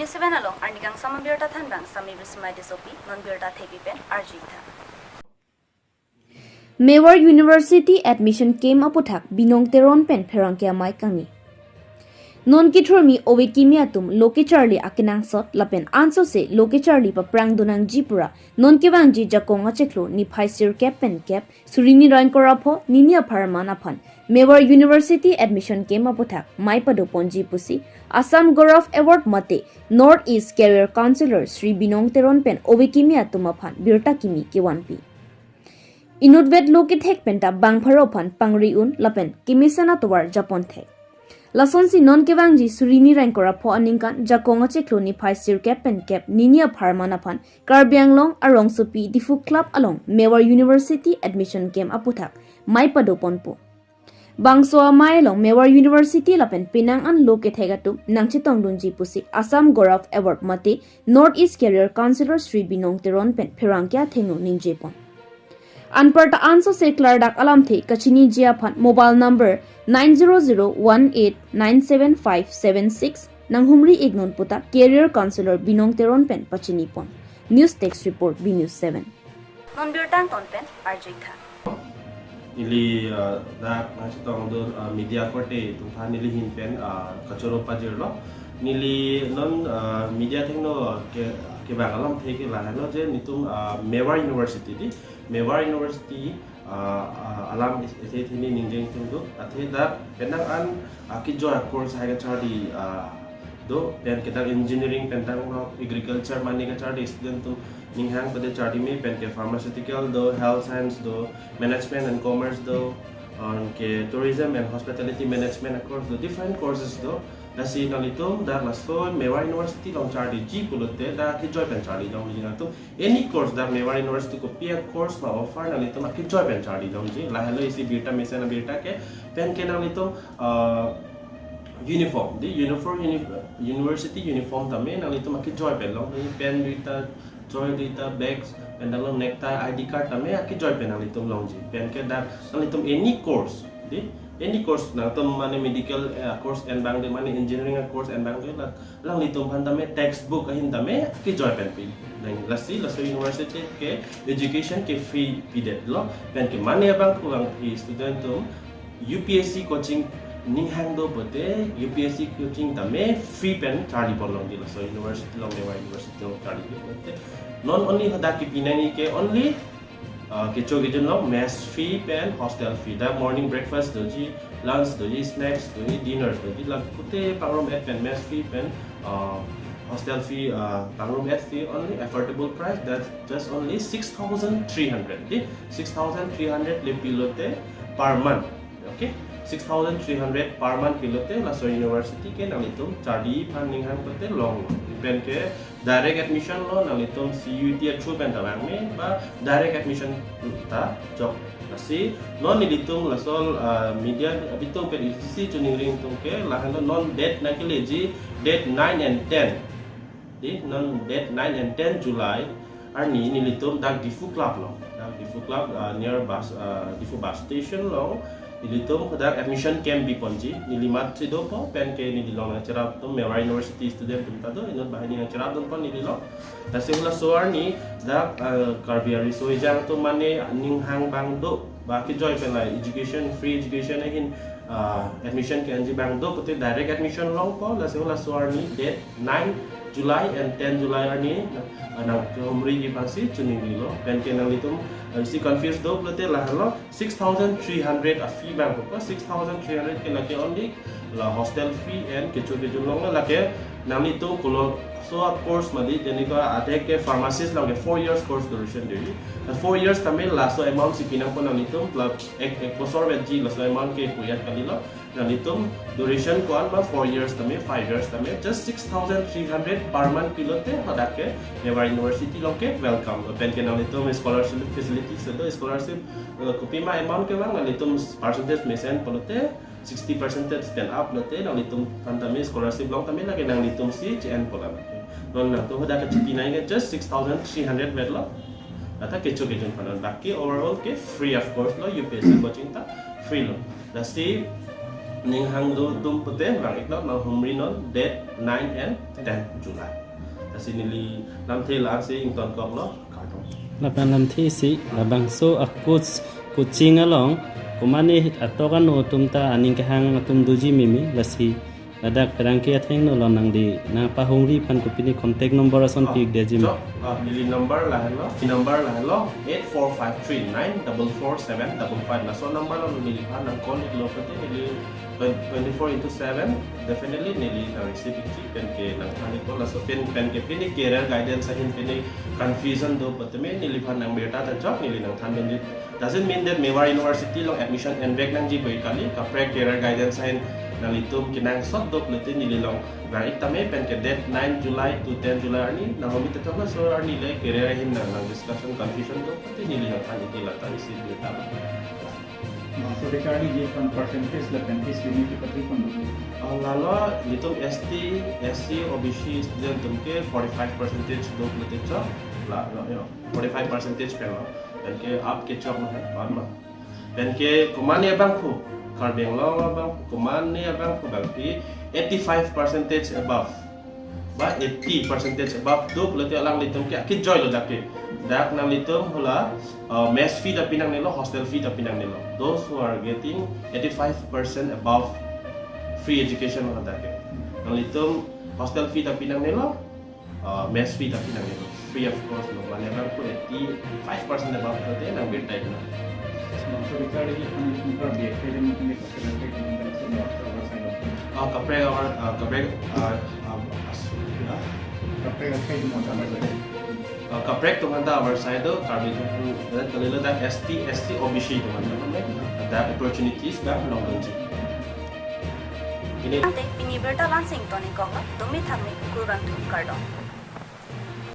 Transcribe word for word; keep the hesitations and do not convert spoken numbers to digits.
Seven along arni kangsam abirta thanbang Sami Bismai Tissopi, non birta thepi pen arjuitha. Mewar University admission camp aputhak Binong Teron pen pherangke amei kangni. Non kethurmi ove kimi atum lo kecharli akenangsot lapen ansose lo kecharli paprang donangji pura non kevangji jakong achiklo niphai sirkep pen kep suri ni ra ingkoi ra pho nini apharman aphan Mewar University admission camp aputhak mei padoponji pusi Assam Gaurav Award mate North East Career Counsellor Shri Binong Teron pen ove kimi atum aphan birta kimi kevanpi. Inutvet lo kethek penta bang pharo aphan pangri un lapen kemesen atovar japon thek. Lasonsi non kevangji suri ni ra ingkoi ra pho aningkan jakong achiklo niphai sirkep pen kep nini apharman aphan Karbi Anglong arongsopi Diphu Club along Mewar University admission camp aputhak mei padoponpo. Bangso amei along Mewar University lapen penang an lo kethek atum nangchetongdunji pusi Assam Gaurav Award mate North East Career Counsellor Shri Binong Teron pen pherangke athengno ningjepon. Anparta ansose klardak alamthe kachiniji aphan mobile number nine zero zero one eight nine seven five seven six nanghumri iknon puta Career Counsellor Binong Teron pen pachinipon. News Desk Report, B News seven. Non birta angton pen arjuitha. Neli, ah, dak nangchetongdun, ah, media korte atum aphan neli ahin pen, ah, kachoro pajirlo. Neli non, ah, media athengno ke, kevang alamthe ke lahenlo je nelitum, ah, Mewar University di, Mewar University, ah, ah, alam is-, isi thini ningjeng thengduk. Athe dak penang an, ah, kejoi course hai kacharli, ah, do, pen ke dak engineering pen tanglo, agriculture mane kacharli student atum ninghang pade charli me, pen ke pharmaceutical do, health science do, management and commerce do, anke tourism and hospitality management course do, different courses do. Lasi nanglitum dak laso Mewar University along charliji pulote dak kejoi pen charli longji nangtum. Any course dak Mewar University kopi a course ma offer nanglitum kejoi pen charli longji. Lahelo isi birta mesen abirta ke, pen ke nanglitum, ah, uniform, di uniform uni-, university uniform tame nanglitum kejoi pen longji, pen duita, choi duita, bags, pen tanglo necktie, I D card tame kejoi pen nanglitum longji. Pen ke dak nanglitum any course, di any course nangtum mane medical, eh, course en bang de, mane engineering course en bang de, la, alanglitum aphan tame textbook ahin tame kejoi pen pi. Nang lasi laso university ke education ke free pidetlo. Pen ke mane abang pulang pi student atum U P S C coaching ninghang do pote, U P S C coaching tame free pen charlipon longji laso university along, Mewar University along charlipon pote. Non only hadak kepi nangji ke only, ah, kecho kejun along mess fee pen hostel fee. Dak morning breakfast doji, lunch doji, snacks doji, dinner doji, la pute pangrum et pen mess fee pen, ah, hostel fee, ah, pangrum et fee only affordable price, that's just only six thousand three hundred, di six thousand three hundred le pilote per month. Okay, six thousand three hundred per month pilote laso university ke nanglitum charli aphan ninghang pote long. Pen ke direct admission lo, nanglitum C U E T through pen ta vang me, ba direct admission ta chok. Lasi non nelitum laso, ah, media abitung pen isi chiningri atum ke lahenlo, non date nangkeleji date nine and ten. Di non date nine and ten July arni nelitum dak Diphu Club along, dak Diphu Club, ah, near bus, ah, Diphu bus station along nelitum dak admission camp biponji. Neli mat si dopo, pen ke neli along nangcherap atum Mewar University student atum ta do, inut banghini nangcherapdunpo neli along. Lasi halaso arni dak, ah, Karbi ariso ejang atum mane ninghang bang do, ba kejoi pen la education, free education ahin, ah, admission ke-enji bang do pote direct admission longpo. Lasi halaso arni date nine July and ten July arni, ah, nangkehumri ji aphansi chiningrilo. Pen ke nanglitum, ah, isi confuse do pulote lahenlo, six thousand three hundred a fee bang po, six thousand three hundred ke lake only la hostel fee and kecho kejun along, lake nanglitum kolo so a course mati, teni ko adek ke pharmacist along ke four years course duration dei. Na four years tame laso amount si pinangpo nanglitum, la ek, ek bosor vetji laso amount ke puyat kalilo. Nanglitum duration ko-an ma four years tame, five years tame, just six thousand three hundred per month pilote hadak ke Mewar University along ke welcome. Pen ke nanglitum scholarship facilities do, scholarship, eh, kopima amount kevang, nanglitum percentage mesen pulote sixty percentage stand up lote nanglitum aphan tame scholarship long tame lake nanglitum si che-enpo la. Non nangtum hadak kachipi nangji ke just six thousand three hundred vetlo. Lata kecho kejun aphan, baki overall ke free of course lo, U P S C coaching ta free lo. Lasi Ning hang do atum pute vang-iknon, nang humri non date nine and ten July. Lasi neli lamthe la-ansi ingtonkoklo, kardom. Lapen lamthe isi, labangso a-coach, coaching along komatne atok ano atum ta aning kehang atum doji meme, lasi ladak pherangke athengno along nangli nangpahumri aphan kopine contact number ason, ah, pi-ikdetji ma? Jo, ah, neli number lahelo, number lahelo eight four five three nine double four seven double five. Laso number along neliphan nang call-iklo pute neli twenty-four into seven, definitely neli nang receive-ikji, penke nangthan-ikpo. Laso pen, penke pine career guidance ahin pine confusion do putame neliphan nang birta ta chok, neli nangthandunji. Doesn't mean that Mewar University along admission envek nangji boi kali, kaprek career guidance ahin nanglitum kenangsot do pulote neli along vang-ik tame, penke date nine July to ten July arni nanghumri ta choklo, laso arni le career ahin nang, nang discussion confusion do pulote neli nangthan-ikji, lata isi birta. Master Richard ji aphan percentage lapen fees limit ke pati pon. Ah, lalo nelitum S T, S C, O B C student atum ke forty-five percentage do pulote chok. La, la, yo, forty-five percentage pen lo. Penke up ke chok lo hai, pan ma. Penke komatne abangphu, Karbi Anglong abang, komatne abangphu bangpi eighty-five percentage above ba eighty percentage above do pulote alanglitum ke akejoi lo dak ke. Dak nanglitum hula, uh, mess fee ta pinangnelo, hostel fee ta pinangnelo. Those who are getting eighty-five percent above free education lo dak ke. Nanglitum hostel fee ta pinangnelo, uh, mess fee ta pinangnelo. Free of cost lo, mane abangphu eighty-five percent above pulote nang birta-iknon. Master Richard ji aphan nelitum Karbi akhei atum aphan kaprek, kaprek, kaprek, kaprek, ah, kaprek, ah, ah, as-, ya. Kaprek akhei atum aphan kaprek. Ah, kaprek atum aphan ta our side do, Karbi atum aphan, dan kalilo dak S T, S C, O B C atum aphan ta, dak opportunities dak longdunji. Pini. Ante pini birta la-ansi ingtonkoklo, dumi thangmi kurvangthu, kardom.